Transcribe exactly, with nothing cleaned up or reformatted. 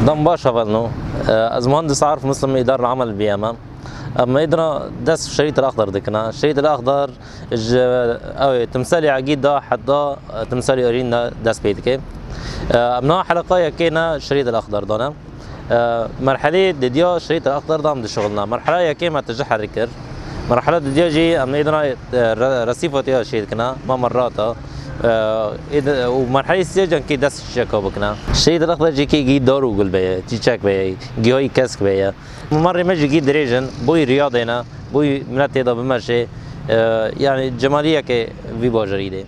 Dem baş hevalno. Ez muhendis Arif Muslim, îdar amel B M. Em êdina dest Şerît el Axdar dikina. Şerît el Axdar ji ew ê timselê egî da heta timselê orîn de dest pê dike. Em na heleqa yekê ne Şerît el Axdar dane. Merhelê didiya Şerît el Axdar de em dişixilina. Merhela yekê me tije herî kir. Merhela didiya jî em êdina resîfa tê ya şêdikina, ma merrata. Êd-, û merhelê sê cankê dest çiçeka bikina. Şerît el Axdar jî kê gî dar û gul beye, çîçek beye, gihayî kesk beye. Merrê me jî gî dirêj in, boyî riyadê ne, boyî milet tê de bimeşê. Yanî cemaliyeke vî bajarî de.